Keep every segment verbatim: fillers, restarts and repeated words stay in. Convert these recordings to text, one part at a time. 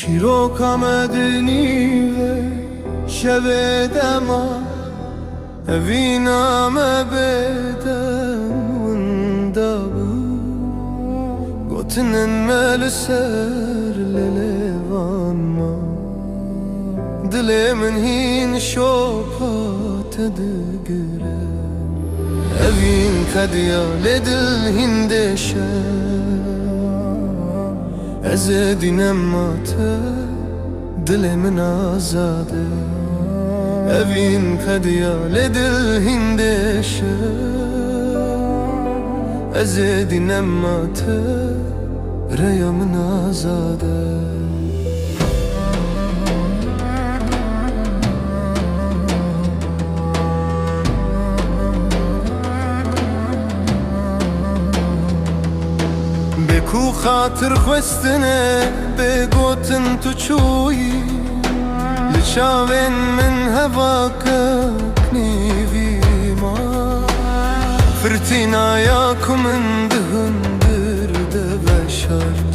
Çîroka me di nîvê şevê de ma, evîna me bêdeng winda bû. Gotinên me li ser lêlêvan ma, dilê min hîn şopa te digire. Evîn qediya lê dil hîn dêşe. Ez ê dînem ma te, dilê min azad e. Evîn qediya lê dil hîn dêşe. Ez ê dînem ma te, rêya min azad e. Bê ku xatir xwestinê, bê gotin tu çûyî, li çavên min hevakek nîvî ma. Firtînaya ku min di hundir de veşart,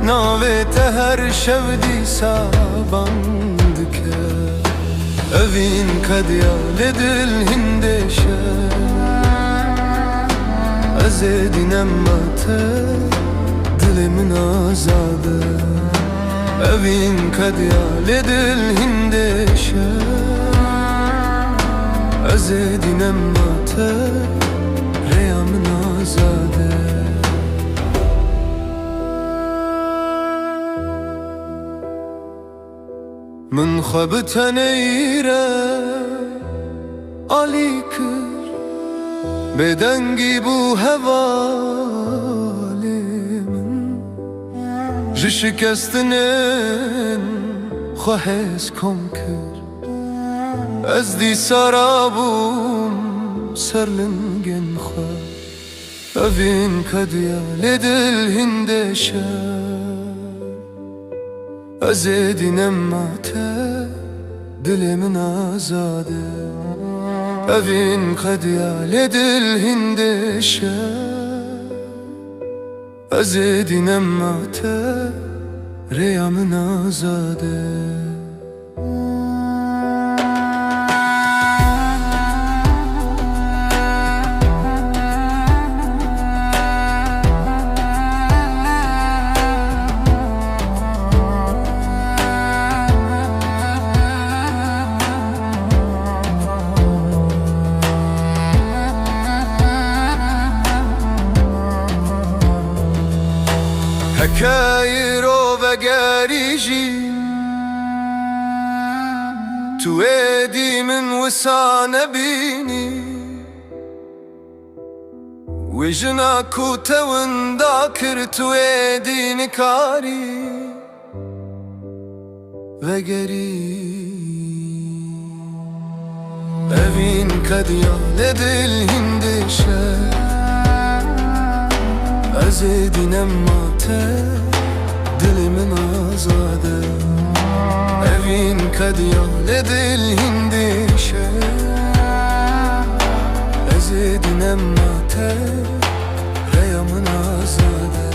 navê te her şev dîsa bang dike. Evîn qediya lê dil hîn dêşe. Ez ê dînem ma te, dilê min azad e. Evîn qediya lê dil hîn dêşe. Ez ê dînem ma te, rêya min azad e. Min xwe bi tenê re alî kir, bêdengî bû hevalê min. Ji şikestinên xwe hêz kom kir, ez dîsa rabûm ser lingên xwe. Evîn qediya lê dil hîn dêşe. Ez ê dînem ma te, dilê min azad e. Evîn qediya lê dil hîn dêşe. Ez ê dînem ma te, rêya min azad e. Heke îro vegerî jî, tu êdî min wisa nebînî. Wê jina ku te winda kir, tu êdî nikarî vegerî. Evîn qediya lê dil hîn dêşe. Ez ê dînem ma te, dilê min azad e. Evîn qediya lê dil hîn dêşe. Ez ê dînem ma te, rêya min azad e.